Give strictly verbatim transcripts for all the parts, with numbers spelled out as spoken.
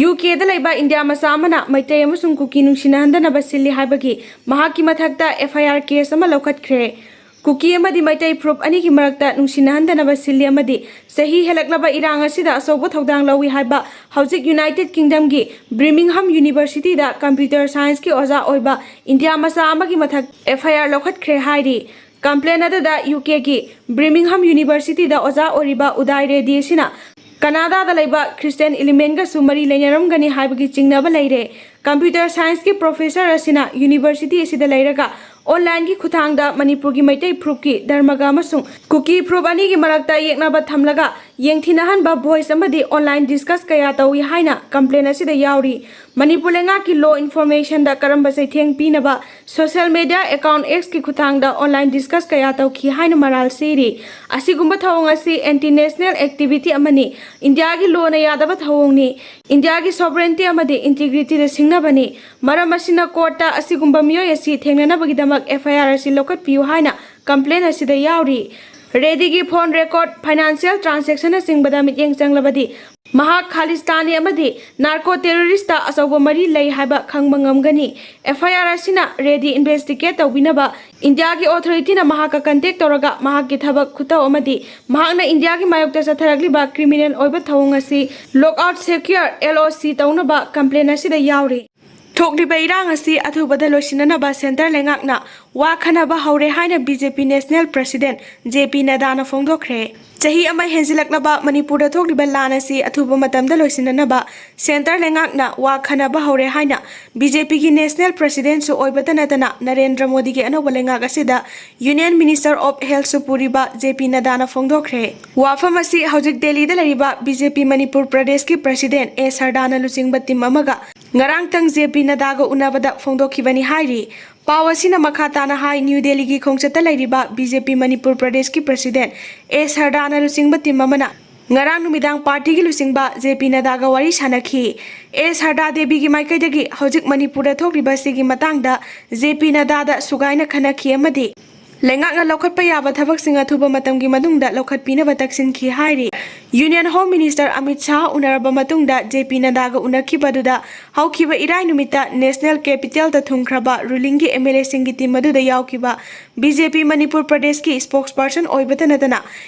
U ꯀꯦꯗ ꯂꯩꯕ India ꯃꯆꯥ ꯑꯃꯅ ꯃꯩꯇꯩ ꯑꯃꯁꯨꯡ ꯀꯨꯀꯤ ꯅꯨꯡꯁꯤꯅꯍꯟꯗꯅꯕ ꯁꯤꯜꯂꯤ ꯍꯥꯏꯕꯒꯤ ꯃꯍꯥꯛꯀꯤ ꯃꯊꯛꯇ ꯑꯦꯐ ꯑꯥꯏ ꯑꯥꯔ ꯀꯦꯁ ꯑꯃ ꯂꯧꯈꯠꯈ꯭ꯔꯦ꯫ ꯀꯨꯀꯤ ꯑꯃꯗꯤ ꯃꯩꯇꯩ ꯐꯨꯔꯨꯞ ꯑꯅꯤꯒꯤ ꯃꯔꯛꯇ ꯅꯨꯡꯁꯤꯅꯍꯟꯗꯅꯕ ꯁꯤꯜꯂꯤ ꯑꯃꯗꯤ ꯆꯍꯤ ꯍꯦꯜꯂꯛꯂꯕ ꯏꯔꯥꯡ ꯑꯁꯤꯗ ꯑꯆꯧꯕ ꯊꯧꯗꯥꯡ ꯂꯧꯏ ꯍꯥꯏꯕ ꯍꯧꯖꯤꯛ ꯌꯨꯅꯥꯏꯇꯦꯗ ꯀꯤꯡꯗꯝꯒꯤ ꯕ꯭ꯔꯤꯃꯤꯡꯍꯝ ꯌꯨꯅꯤꯚꯔꯁꯤꯇꯤꯗ ꯀꯝꯄ꯭ꯌꯨꯇꯔ ꯁꯥꯏꯟꯁꯀꯤ ꯑꯣꯖꯥ ꯑꯣꯏꯕ ꯏꯟꯗꯤꯌꯥ ꯃꯆꯥ ꯑꯃꯒꯤ ꯃꯊꯛ ꯑꯦꯐ ꯑꯥꯏ ꯑꯥꯔ ꯂꯧꯈꯠꯈ꯭ꯔꯦ ꯍꯥꯏꯔꯤ꯫ ꯀꯝꯄ꯭ꯂꯦꯟ ꯑꯗꯨꯗ ꯌꯨ ꯀꯦꯒꯤ ꯕ꯭ꯔꯤꯃꯤꯡꯍꯝ ꯌꯨꯅꯤꯚꯔꯁꯤꯇꯤꯗ ꯑꯣꯖꯥ ꯑꯣꯏꯔꯤꯕ ꯎꯗꯥꯏ ꯔꯦꯗꯤ ꯑꯁꯤꯅ ꯀꯅꯥꯗꯥꯗ ꯂꯩꯕ ꯈ꯭ꯔꯤꯁꯇꯤꯌꯟ ꯏꯂꯤꯃꯦꯟꯒꯁꯨ ꯃꯔꯤ ꯂꯩꯅꯔꯝꯒꯅꯤ ꯍꯥꯏꯕꯒꯤ ꯆꯤꯡꯅꯕ ꯂꯩꯔꯦ꯫ ꯀꯝꯄ꯭ꯌꯨꯇꯔ ꯁꯥꯏꯟꯁꯀꯤ ꯄ꯭ꯔꯣꯐꯦꯁꯔ ꯑꯁꯤꯅ ꯌꯨꯅꯤꯚꯔꯁꯤꯇꯤ ꯑꯁꯤꯗ ꯂꯩꯔꯒ ꯑꯣꯟꯂꯥꯏꯟꯒꯤ ꯈꯨꯠꯊꯥꯡꯗ ꯃꯅꯤꯄꯨꯔꯒꯤ ꯃꯩꯇꯩ ꯐꯨꯔꯨꯞꯀꯤ ꯙꯔꯃꯒ ꯑꯃꯁꯨꯡ ꯀꯨꯀꯤ ꯐꯨꯔꯨꯞ ꯑꯅꯤꯒꯤ ꯃꯔꯛꯇ ꯌꯦꯛꯅꯕ ꯊꯝꯂꯒ ꯌꯦꯡꯊꯤꯅꯍꯟꯕ ꯚꯣꯏꯁ ꯑꯃꯗꯤ ꯑꯣꯟꯂꯥꯏꯟ ꯗꯤꯁꯀꯁ ꯀꯌꯥ ꯇꯧꯏ ꯍꯥꯏꯅ ꯀꯝꯄ꯭ꯂꯦꯟ ꯑꯁꯤꯗ ꯌꯥꯎꯔꯤ꯫ ꯃꯅꯤꯄꯨꯔ ꯂꯩꯉꯥꯛꯀꯤ ꯂꯣ ꯏꯟꯐꯣꯔꯃꯦꯁꯟꯗ ꯀꯔꯝꯕ ꯆꯩꯊꯦꯡ ꯄꯤꯅꯕ ꯁꯣꯁꯤꯌꯦꯜ ꯃꯦꯗꯤꯌꯥ ꯑꯦꯀꯥꯎꯟ ꯑꯦꯛꯁꯀꯤ ꯈꯨꯠꯊꯥꯡꯗ ꯑꯣꯟꯂꯥꯏꯟ ꯗꯤꯁꯀꯁ ꯀꯌꯥ ꯇꯧꯈꯤ ꯍꯥꯏꯅ ꯃꯔꯥꯜ ꯁꯤꯔꯤ꯫ ꯑꯁꯤꯒꯨꯝꯕ ꯊꯧꯑꯣꯡ ꯑꯁꯤ ꯑꯦꯟꯇꯤ ꯅꯦꯁꯅꯦꯜ ꯑꯦꯛꯇꯤꯚꯤꯇꯤ ꯑꯃꯅꯤ, ꯏꯟꯗꯤꯌꯥꯒꯤ ꯂꯣꯅ ꯌꯥꯗꯕ ꯊꯧꯑꯣꯡꯅꯤ꯫ ꯏꯟꯗꯤꯌꯥꯒꯤ ꯁꯣꯚꯔꯦꯟꯇꯤ ꯑꯃꯗꯤ ꯏꯟꯇꯤꯒ꯭ꯔꯤꯇꯤꯗ ꯁꯤꯡꯅꯕꯅꯤ꯫ ꯃꯔꯝ ꯑꯁꯤꯅ ꯀꯣꯔꯠꯇ ꯑꯁꯤꯒꯨꯝꯕ ꯃꯤꯑꯣꯏ ꯑꯁꯤ ꯊꯦꯡꯅꯅꯕꯒꯤꯗꯃꯛ ꯑꯦꯐ ꯑꯥꯏ ꯑꯥꯔ ꯑꯁꯤ ꯂꯧꯈꯠꯄꯤꯌꯨ ꯍꯥꯏꯅ ꯀꯝꯄ꯭ꯂꯦꯟ ꯑꯁꯤꯗ ꯌꯥꯎꯔꯤ꯫ ꯔꯦꯗꯤꯒꯤ ꯐꯣꯟ ꯔꯦꯀꯣꯔꯗ, ꯐꯥꯏꯅꯥꯟꯁꯤꯌꯦꯜ ꯇ꯭ꯔꯥꯟꯁꯦꯛꯁꯟꯅꯆꯤꯡꯕꯗ ꯃꯤꯠꯌꯦꯡ ꯆꯪꯂꯕꯗꯤ ꯃꯍꯥꯛ ꯈꯥꯂꯤꯁꯇꯥꯅꯤ ꯑꯃꯗꯤ ꯅꯥꯔꯀꯣ ꯇꯦꯔꯣꯔꯤꯁꯇ ꯑꯆꯧꯕ ꯃꯔꯤ ꯂꯩ ꯍꯥꯏꯕ ꯈꯪꯕ ꯉꯝꯒꯅꯤ꯫ ꯑꯦꯐ ꯑꯥꯏ ꯑꯥꯔ ꯑꯁꯤꯅ ꯔꯦꯗꯤ ꯏꯟꯚꯦꯁꯇꯤꯒꯦꯠ ꯇꯧꯕꯤꯅꯕ ꯏꯟꯗꯤꯌꯥꯒꯤ ꯑꯣꯊꯣꯔꯤꯇꯤꯅ ꯃꯍꯥꯛꯀ ꯀꯟꯇꯦꯛ ꯇꯧꯔꯒ ꯃꯍꯥꯛꯀꯤ ꯊꯕꯛ ꯈꯨꯇꯧ ꯑꯃꯗꯤ ꯃꯍꯥꯛꯅ ꯏꯟꯗꯤꯌꯥꯒꯤ ꯃꯥꯌꯣꯛꯇ ꯆꯠꯊꯔꯛꯂꯤꯕ ꯀ꯭ꯔꯤꯃꯤꯅꯦꯜ ꯑꯣꯏꯕ ꯊꯧꯑꯣꯡ ꯑꯁꯤ ꯂꯣꯛ ꯑꯥꯎꯠ ꯁꯦꯀ꯭ꯌꯨꯔ, ꯑꯦꯜ ꯑꯣ ꯁꯤ, ꯇꯧꯅꯕ ꯀꯝꯄ꯭ꯂꯦꯟ ꯑꯁꯤꯗ ꯌꯥꯎꯔꯤ꯫ ꯊꯣꯛꯂꯤꯕ ꯏꯔꯥꯡ ꯑꯁꯤ ꯑꯊꯨꯕꯗ ꯂꯣꯏꯁꯤꯟꯅꯅꯕ ꯁꯦꯟꯇꯔ ꯂꯩꯉꯥꯛꯅ ꯋꯥ ꯈꯟꯅꯕ ꯍꯧꯔꯦ ꯍꯥꯏꯅ ꯕꯤ ꯖꯦ ꯄꯤ ꯅꯦꯁꯅꯦꯜ ꯄ꯭ꯔꯁꯤꯗꯦꯟꯠ ꯖꯦ ꯄꯤ ꯅꯗꯥꯅ ꯐꯣꯡꯗꯣꯛꯈ꯭ꯔꯦ꯫ ꯆꯍꯤ ꯑꯃ ꯍꯦꯟꯖꯤꯜꯂꯛꯂꯕ ꯃꯅꯤꯄꯨꯔꯗ ꯊꯣꯛꯂꯤꯕ ꯂꯥꯟ ꯑꯁꯤ ꯑꯊꯨꯕ ꯃꯇꯝꯗ ꯂꯣꯏꯁꯤꯟꯅꯅꯕ ꯁꯦꯟꯇꯔ ꯂꯩꯉꯥꯛꯅ ꯋꯥ ꯈꯟꯅꯕ ꯍꯧꯔꯦ ꯍꯥꯏꯅ ꯕꯤ ꯖꯦ ꯄꯤꯒꯤ ꯅꯦꯁꯅꯦꯜ ꯄ꯭ꯔꯁꯤꯗꯦꯟꯠꯁꯨ ꯑꯣꯏꯕꯇ ꯅꯠꯇꯅ ꯅꯔꯦꯟꯗ꯭ꯔ ꯃꯣꯗꯤꯒꯤ ꯑꯅꯧꯕ ꯂꯩꯉꯥꯛ ꯑꯁꯤꯗ ꯌꯨꯅꯤꯌꯟ ꯃꯤꯅꯤꯁꯇꯔ ꯑꯣꯐ ꯍꯦꯜꯊꯁꯨ ꯄꯨꯔꯤꯕ ꯖꯦ ꯄꯤ ꯅꯗꯥꯅ ꯐꯣꯡꯗꯣꯛꯈ꯭ꯔꯦ꯫ ꯋꯥꯐꯝ ꯑꯁꯤ ꯍꯧꯖꯤꯛ ꯗꯦꯜꯂꯤꯗ ꯂꯩꯔꯤꯕ ꯕꯤ ꯖꯦ ꯄꯤ ꯃꯅꯤꯄꯨꯔ ꯄ꯭ꯔꯗꯦꯁꯀꯤ ꯄ꯭ꯔꯁꯤꯗꯦꯟꯠ ꯑꯦ ꯁꯔꯗꯥꯅ ꯂꯨꯆꯤꯡꯕ ꯇꯤꯝ ꯑꯃꯒ ꯉꯔꯥꯡꯇꯪ ꯖꯦ ꯄꯤ ꯅꯗꯥꯒ ꯎꯅꯕꯗ ꯐꯣꯡꯗꯣꯛꯈꯤꯕꯅꯤ ꯍꯥꯏꯔꯤ꯫ ꯄꯥꯎ ꯑꯁꯤꯅ ꯃꯈꯥ ꯇꯥꯅ ꯍꯥꯏ, ꯅ꯭ꯌꯨ ꯗꯦꯜꯂꯤꯒꯤ ꯈꯣꯡꯆꯠꯇ ꯂꯩꯔꯤꯕ ꯕꯤ ꯖꯦ ꯄꯤ ꯃꯅꯤꯄꯨꯔ ꯄ꯭ꯔꯗꯦꯁꯀꯤ ꯄ꯭ꯔꯁꯤꯗꯦꯟꯠ ꯑꯦ ꯁꯔꯗꯥꯅ ꯂꯨꯆꯤꯡꯕ ꯇꯤꯝ ꯑꯃꯅ ꯉꯔꯥꯡ ꯅꯨꯃꯤꯗꯥꯡ ꯄꯥꯔꯇꯤꯒꯤ ꯂꯨꯆꯤꯡꯕ ꯖꯦ ꯄꯤ ꯅꯗꯥꯒ ꯋꯥꯔꯤ ꯁꯥꯅꯈꯤ꯫ ꯑꯦ ꯁꯔꯗꯥ ꯗꯦꯕꯤꯒꯤ ꯃꯥꯏꯀꯩꯗꯒꯤ ꯍꯧꯖꯤꯛ ꯃꯅꯤꯄꯨꯔꯗ ꯊꯣꯛꯂꯤꯕ ꯑꯁꯤꯒꯤ ꯃꯇꯥꯡꯗ ꯖꯦ ꯄꯤ ꯅꯗꯥꯗ ꯁꯨꯒꯥꯏꯅ ꯈꯟꯅꯈꯤ ꯑꯃꯗꯤ ꯂꯩꯉꯥꯛꯅ ꯂꯧꯈꯠꯄ ꯌꯥꯕ ꯊꯕꯛꯁꯤꯡ ꯑꯊꯨꯕ ꯃꯇꯝꯒꯤ ꯃꯅꯨꯡꯗ ꯂꯧꯈꯠꯄꯤꯅꯕ ꯇꯛꯁꯤꯟꯈꯤ ꯍꯥꯏꯔꯤ꯫ Union Home Minister Amit Shah ꯎꯅꯔꯕ ꯃꯇꯨꯡꯗ J P ꯅꯗꯥꯒ ꯎꯅꯈꯤꯕꯗꯨꯗ ꯍꯧꯈꯤꯕ ꯏꯔꯥꯏ ꯅꯨꯃꯤꯠꯇ National Capital ꯗ ꯊꯨꯡꯈ꯭ꯔꯕ ruling ꯒꯤ M L A ꯁꯤꯡꯒꯤ team ꯑꯗꯨꯗ ꯌꯥꯎꯈꯤꯕ B J P ꯃꯅꯤꯄꯨꯔ ꯄ꯭ꯔꯗꯦꯁꯀꯤ spokesperson ꯑꯣꯏꯕꯇ ꯅꯠꯇꯅ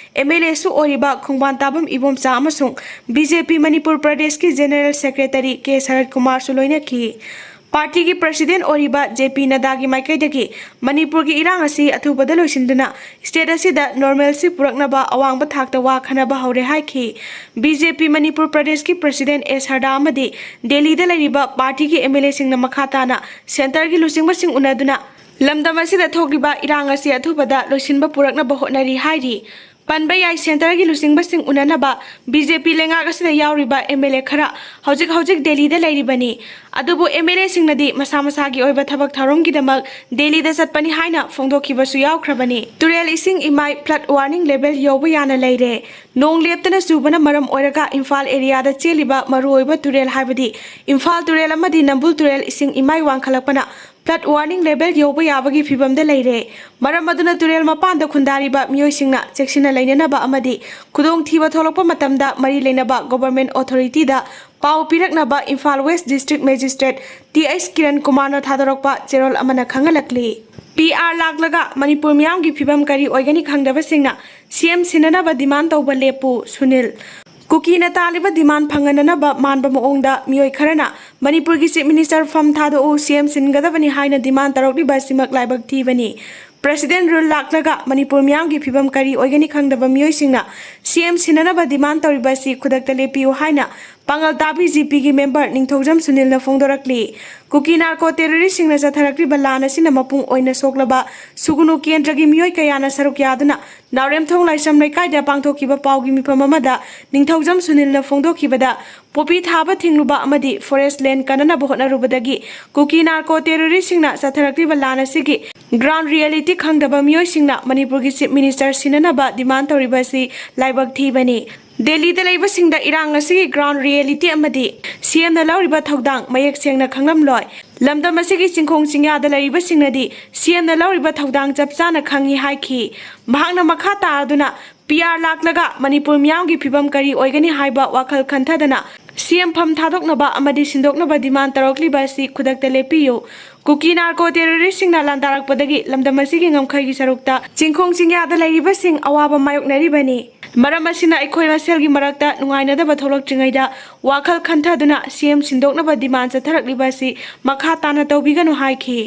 M L A ꯁꯨ ꯑꯣꯏꯔꯤꯕ ꯈꯣꯡꯕꯥꯟ ꯇꯥꯕꯝ ꯏꯕꯣꯝꯆꯥ ꯑꯃꯁꯨꯡ B J P ꯃꯅꯤꯄꯨꯔ ꯄ꯭ꯔꯗꯦꯁꯀꯤ General Secretary ꯀꯦ ꯁꯔꯠ ꯀꯨꯃꯥꯔꯁꯨ ꯂꯣꯏꯅꯈꯤ꯫ Party ꯒꯤ President ꯑꯣꯏꯔꯤꯕ J P ꯅꯗꯥꯒꯤ ꯃꯥꯏꯀꯩꯗꯒꯤ ꯃꯅꯤꯄꯨꯔꯒꯤ ꯏꯔꯥꯡ ꯑꯁꯤ ꯑꯊꯨꯕꯗ ꯂꯣꯏꯁꯤꯟꯗꯨꯅ state ꯑꯁꯤꯗ normalcy ꯄꯨꯔꯛꯅꯕ ꯑꯋꯥꯡꯕ ꯊꯥꯛꯇ ꯋꯥ ꯈꯟꯅꯕ ꯍꯧꯔꯦ ꯍꯥꯏꯈꯤ꯫ B J P ꯃꯅꯤꯄꯨꯔ ꯄ꯭ꯔꯗꯦꯁꯀꯤ President ꯑꯦꯁ ꯁꯔꯗꯥ ꯑꯃꯗꯤ ꯗꯦꯜꯂꯤꯗ ꯂꯩꯔꯤꯕ party ꯒꯤ M L A ꯁꯤꯡꯅ ꯃꯈꯥ ꯇꯥꯅ centre ꯒꯤ ꯂꯨꯆꯤꯡꯕꯁꯤꯡ ꯎꯅꯗꯨꯅ ꯂꯝꯗꯝ ꯑꯁꯤꯗ ꯊꯣꯛꯂꯤꯕ ꯏꯔꯥꯡ ꯑꯁꯤ ꯑꯊꯨꯕꯗ ꯂꯣꯏꯁꯤꯟꯕ ꯄꯨꯔꯛꯅꯕ ꯍꯣꯠꯅꯔꯤ ꯍꯥꯏꯔꯤ꯫ ꯄꯟꯕ ꯌꯥꯏ, centre ꯒꯤ ꯂꯨꯆꯤꯡꯕꯁꯤꯡ ꯎꯅꯅꯕ B J P ꯂꯩꯉꯥꯛ ꯑꯁꯤꯗ ꯌꯥꯎꯔꯤꯕ M L A ꯈꯔ ꯍꯧꯖꯤꯛ ꯍꯧꯖꯤꯛ ꯗꯦꯜꯂꯤꯗ ꯂꯩꯔꯤꯕꯅꯤ꯫ ꯑꯗꯨꯕꯨ M L A ꯁꯤꯡꯅꯗꯤ ꯃꯁꯥ ꯃꯁꯥꯒꯤ ꯑꯣꯏꯕ ꯊꯕꯛ ꯊꯧꯔꯝꯒꯤꯗꯃꯛ ꯗꯦꯜꯂꯤꯗ ꯆꯠꯄꯅꯤ ꯍꯥꯏꯅ ꯐꯣꯡꯗꯣꯛꯈꯤꯕꯁꯨ ꯌꯥꯎꯈ꯭ꯔꯕꯅꯤ꯫ ꯇꯨꯔꯦꯜ ꯏꯁꯤꯡ ꯏꯃꯥꯏ flood warning level ꯌꯧꯕ ꯌꯥꯅ ꯂꯩꯔꯦ꯫ ꯅꯣꯡ ꯂꯦꯞꯇꯅ ꯆꯨꯕꯅ ꯃꯔꯝ ꯑꯣꯏꯔꯒ ꯏꯝꯐꯥꯜ area ꯗ ꯆꯦꯜꯂꯤꯕ ꯃꯔꯨꯑꯣꯏꯕ ꯇꯨꯔꯦꯜ ꯍꯥꯏꯕꯗꯤ ꯏꯝꯐꯥꯜ ꯇꯨꯔꯦꯜ ꯑꯃꯗꯤ ꯅꯝꯕꯨꯜ ꯇꯨꯔꯦꯜ ꯏꯁꯤꯡ ꯏꯃꯥꯏ ꯋꯥꯡꯈꯠꯂꯛꯄꯅ flood warning level ꯌꯧꯕ ꯌꯥꯕꯒꯤ ꯐꯤꯚꯝꯗ ꯂꯩꯔꯦ꯫ ꯃꯔꯝ ꯑꯗꯨꯅ ꯇꯨꯔꯦꯜ ꯃꯄꯥꯟꯗ ꯈꯨꯟꯗꯥꯔꯤꯕ ꯃꯤꯑꯣꯏꯁꯤꯡꯅ ꯆꯦꯛꯁꯤꯟꯅ ꯂꯩꯅꯅꯕ ꯑꯃꯗꯤ ꯈꯨꯗꯣꯡꯊꯤꯕ ꯊꯣꯛꯂꯛꯄ ꯃꯇꯝꯗ ꯃꯔꯤ ꯂꯩꯅꯕ government authority ꯗ ꯄꯥꯎ ꯄꯤꯔꯛꯅꯕ Imphal West District Magistrate T H Kiran ꯀꯨꯃꯥꯔꯅ ꯊꯥꯗꯣꯔꯛꯄ ꯆꯦꯔꯣꯜ ꯑꯃꯅ ꯈꯪꯍꯜꯂꯛꯂꯤ꯫ P R ꯂꯥꯛꯂꯒ ꯃꯅꯤꯄꯨꯔ ꯃꯤꯌꯥꯝꯒꯤ ꯐꯤꯚꯝ ꯀꯔꯤ ꯑꯣꯏꯒꯅꯤ ꯈꯪꯗꯕꯁꯤꯡꯅ C M ꯁꯤꯟꯅꯅꯕ demand ꯇꯧꯕ ꯂꯦꯞꯄꯨ, ꯁꯨꯅꯤꯜ꯫ ꯀꯨꯀꯤꯅ ꯇꯥꯜꯂꯤꯕ demand ꯐꯪꯍꯟꯅꯅꯕ ꯃꯥꯟꯕ ꯃꯑꯣꯡꯗ ꯃꯤꯑꯣꯏ ꯈꯔꯅ ꯃꯅꯤꯄꯨꯔꯒꯤ Chief Minister ꯐꯝ ꯊꯥꯗꯣꯛꯎ, C M ꯁꯤꯟꯒꯗꯕꯅꯤ ꯍꯥꯏꯅ demand ꯇꯧꯔꯛꯂꯤꯕ ꯑꯁꯤꯃꯛ ꯂꯥꯏꯕꯛ ꯊꯤꯕꯅꯤ꯫ President rule ꯂꯥꯛꯂꯒ ꯃꯅꯤꯄꯨꯔ ꯃꯤꯌꯥꯝꯒꯤ ꯐꯤꯚꯝ ꯀꯔꯤ ꯑꯣꯏꯒꯅꯤ ꯈꯪꯗꯕ ꯃꯤꯑꯣꯏꯁꯤꯡꯅ C M ꯁꯤꯟꯅꯅꯕ demand ꯇꯧꯔꯤꯕ ꯑꯁꯤ ꯈꯨꯗꯛꯇ ꯂꯦꯞꯄꯤꯌꯨ ꯍꯥꯏꯅ ꯄꯥꯉꯜ ꯇꯥꯕꯤ G P ꯒꯤ member ꯅꯤꯡꯊꯧꯖꯝ ꯁꯨꯅꯤꯜꯅ ꯐꯣꯡꯗꯣꯔꯛꯂꯤ꯫ ꯀꯨꯀꯤ narco terrorist ꯁꯤꯡꯅ ꯆꯠꯊꯔꯛꯂꯤꯕ ꯂꯥꯟ ꯑꯁꯤꯅ ꯃꯄꯨꯡ ꯑꯣꯏꯅ ꯁꯣꯛꯂꯕ ꯁꯨꯒꯨꯅꯨ ꯀꯦꯟꯗ꯭ꯔꯒꯤ ꯃꯤꯑꯣꯏ ꯀꯌꯥꯅ ꯁꯔꯨꯛ ꯌꯥꯗꯨꯅ ꯅꯥꯎꯔꯦꯝꯊꯣꯡ ꯂꯥꯏꯁ꯭ꯔꯝ ꯂꯩꯀꯥꯏꯗ ꯄꯥꯡꯊꯣꯛꯈꯤꯕ ꯄꯥꯎꯒꯤ ꯃꯤꯐꯝ ꯑꯃꯗ ꯅꯤꯡꯊꯧꯖꯝ ꯁꯨꯅꯤꯜꯅ ꯐꯣꯡꯗꯣꯛꯈꯤꯕꯗ, ꯄꯣꯄꯤ ꯊꯥꯕ ꯊꯤꯡꯂꯨꯕ ꯑꯃꯗꯤ forest land ꯀꯟꯅꯅꯕ ꯍꯣꯠꯅꯔꯨꯕꯗꯒꯤ ꯀꯨꯀꯤ narco terrorist ꯁꯤꯡꯅ ꯆꯠꯊꯔꯛꯂꯤꯕ ꯂꯥꯟ ꯑꯁꯤꯒꯤ ground reality ꯈꯪꯗꯕ ꯃꯤꯑꯣꯏꯁꯤꯡꯅ ꯃꯅꯤꯄꯨꯔꯒꯤ Chief Minister ꯁꯤꯟꯅꯅꯕ demand ꯇꯧꯔꯤꯕ ꯑꯁꯤ ꯂꯥꯏꯕꯛ ꯊꯤꯕꯅꯤ꯫ ꯗꯦꯜꯂꯤꯗ ꯂꯩꯕꯁꯤꯡꯗ ꯏꯔꯥꯡ ꯑꯁꯤꯒꯤ ground reality ꯑꯃꯗꯤ C M ꯅ ꯂꯧꯔꯤꯕ ꯊꯧꯗꯥꯡ ꯃꯌꯦꯛ ꯁꯦꯡꯅ ꯈꯪꯂꯝꯂꯣꯏ꯫ ꯂꯝꯗꯝ ꯑꯁꯤꯒꯤ ꯆꯤꯡꯈꯣꯡ ꯆꯤꯡꯌꯥꯗ ꯂꯩꯔꯤꯕꯁꯤꯡꯅꯗꯤ ꯁꯤ ꯑꯦꯝꯅ ꯂꯧꯔꯤꯕ ꯊꯧꯗꯥꯡ ꯆꯞ ꯆꯥꯅ ꯈꯪꯏ ꯍꯥꯏꯈꯤ꯫ ꯃꯍꯥꯛꯅ ꯃꯈꯥ ꯇꯥꯗꯨꯅ, "ꯄꯤ ꯑꯥꯔ ꯂꯥꯛꯂꯒ ꯃꯅꯤꯄꯨꯔ ꯃꯤꯌꯥꯝꯒꯤ ꯐꯤꯕꯝ ꯀꯔꯤ ꯑꯣꯏꯒꯅꯤ ꯍꯥꯏꯕ ꯋꯥꯈꯜ ꯈꯟꯊꯗꯅ ꯁꯤ ꯑꯦꯝ ꯐꯝ ꯊꯥꯗꯣꯛꯅꯕ ꯑꯃꯗꯤ ꯁꯤꯟꯗꯣꯛꯅꯕ ꯗꯤꯃꯥꯟ ꯇꯧꯔꯛꯂꯤꯕ ꯑꯁꯤ ꯈꯨꯗꯛꯇ ꯂꯦꯞꯄꯤꯌꯨ꯫ ꯀꯨꯀꯤ ꯅꯥꯔꯀꯣ ꯇꯦꯔꯣꯔꯤꯁꯁꯤꯡꯅ ꯂꯥꯟꯗꯥꯔꯛꯄꯗꯒꯤ ꯂꯝꯗꯝ ꯑꯁꯤꯒꯤ ꯉꯝꯈꯩꯒꯤ ꯁꯔꯨꯛꯇ ꯆꯤꯡꯈꯣꯡ ꯆꯤꯡꯌꯥꯗ ꯂꯩꯔꯤꯕꯁꯤꯡ ꯑꯋꯥꯕ ꯃꯥꯌꯣꯛꯅꯔꯤꯕꯅꯤ꯫ ꯃꯔꯝ ꯑꯁꯤꯅ ꯑꯩꯈꯣꯏ ꯃꯁꯦꯜꯒꯤ ꯃꯔꯛꯇ ꯅꯨꯡꯉꯥꯏꯅꯗꯕ ꯊꯣꯛꯂꯛꯇ꯭ꯔꯤꯉꯩꯗ ꯋꯥꯈꯜ ꯈꯟꯊꯗꯨꯅ ꯁꯤ ꯑꯦꯝ ꯁꯤꯟꯗꯣꯛꯅꯕ ꯗꯤꯃꯥꯟ ꯆꯠꯊꯔꯛꯂꯤꯕ ꯑꯁꯤ ꯃꯈꯥ ꯇꯥꯅ ꯇꯧꯕꯤꯒꯅꯨ" ꯍꯥꯏꯈꯤ꯫